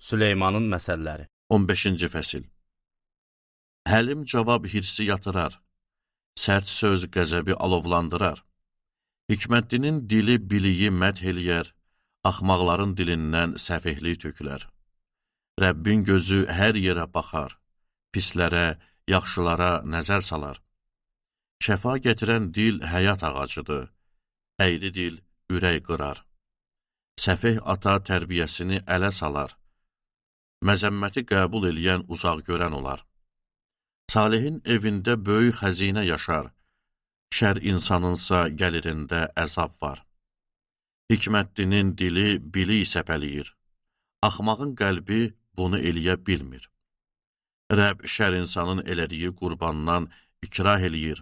Süleymanın məsəlləri. 15-ci fəsil. Həlim cavab hirsi yatırar, sərt söz qəzəbi alovlandırar. Hikmətlinin dili biliyi mədh eləyər, axmaqların dilindən səfehlik tökülər. Rəbbin gözü hər yerə baxar, pislərə, yaxşılara nəzər salar. Şəfa gətirən dil həyat ağacıdır, əyri dil ürək qırar. Səfeh ata tərbiyəsini ələ salar, məzəmməti qəbul eləyən uzaq görən olar. Salihin evində böyük xəzinə yaşar, şər insanınsa gəlirində əzab var. Hikmətlinin dili bilik səpəliyir, axmağın qəlbi bunu eləyə bilmir. Rəbb şər insanın elədiyi qurbandan ikrah eləyir,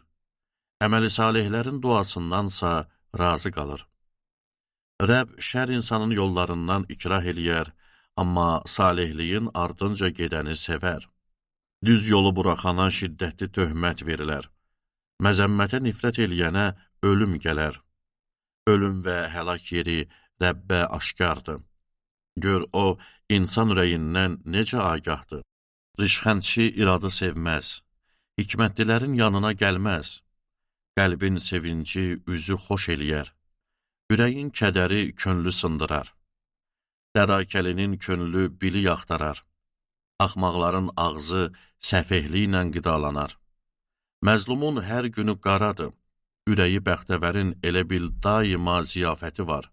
əməli salihlərin duasındansa razı qalır. Rəbb şər insanın yollarından ikrah eləyər, amma salihliyin ardınca gedəni sevər. Düz yolu buraxana şiddətli töhmət verilər. Məzəmmətə nifrət eləyənə ölüm gələr. Ölüm və həlak yeri Rəbbə aşkardır. Gör o, insan ürəyindən necə agahdır. Rişxəndçi iradı sevməz, hikmətlilərin yanına gəlməz. Qəlbin sevinci üzü xoş eləyər. Ürəyin kədəri könlü sındırar. Dərakəlinin könlü bilik axtarar. Axmaqların ağzı səfehliklə qidalanar. Məzlumun hər günü qaradır. Ürəyi bəxtəvərin elə bil daima ziyafəti var.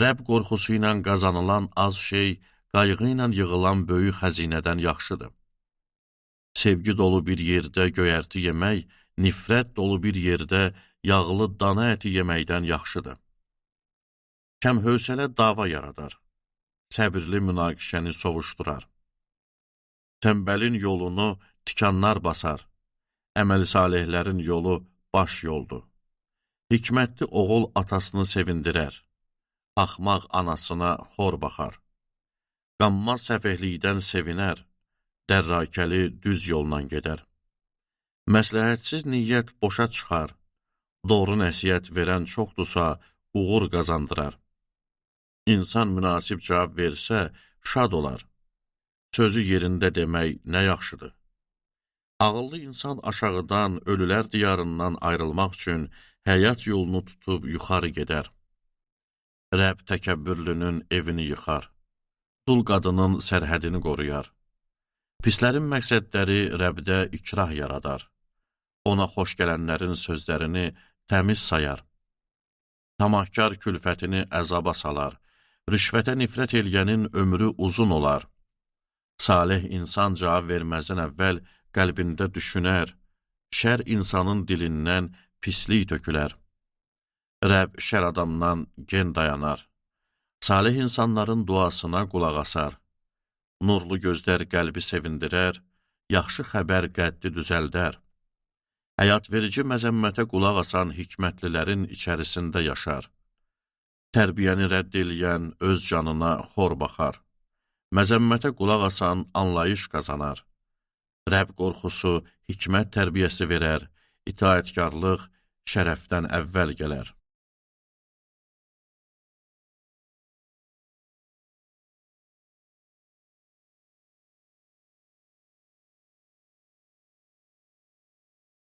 Rəbb qorxusu ilə qazanılan az şey, qayğı ilə yığılan böyük xəzinədən yaxşıdır. Sevgi dolu bir yerdə göyərti yemək, nifrət dolu bir yerdə yağlı dana əti yeməkdən yaxşıdır. Kəmhövsələ dava yaradar, səbirli münaqişəni sovuşdurar. Tənbəlin yolunu tikanlar basar, əməli salihlərin yolu baş yoldur. Hikmətli oğul atasını sevindirər, axmaq anasına xor baxar. Qanmaz səfehlikdən sevinər, dərrakəli düz yolla gedər. Məsləhətsiz niyyət boşa çıxar, doğru nəsihət verən çoxdursa, uğur qazandırar. İnsan münasib cavab versə, şad olar. Sözü yerində demək nə yaxşıdır. Ağıllı insan aşağıdan, ölülər diyarından ayrılmaq üçün həyat yolunu tutub yuxarı gedər. Rəbb təkəbbürlünün evini yıxar, dul qadının sərhədini qoruyar. Pislərin məqsədləri Rəbdə ikrah yaradar. Ona xoş gələnlərin sözlərini təmiz sayar. Tamahkar külfətini əzaba salar. Rüşvətə nifrət eləyənin ömrü uzun olar. Salih insan cavab verməzdən əvvəl qəlbində düşünər, şər insanın dilindən pislik tökülər. Rəbb şər adamdan gen dayanar. Salih insanların duasına qulaq asar. Nurlu gözlər qəlbi sevindirər, yaxşı xəbər qəddi düzəldər. Həyat verici məzəmmətə qulaq asan hikmətlilərin içərisində yaşar. Tərbiyəni rədd eləyən öz canına xor baxar. Məzəmmətə qulaq asan anlayış qazanar. Rəbb qorxusu hikmət tərbiyəsi verər, itaətkarlıq şərəfdən əvvəl gələr.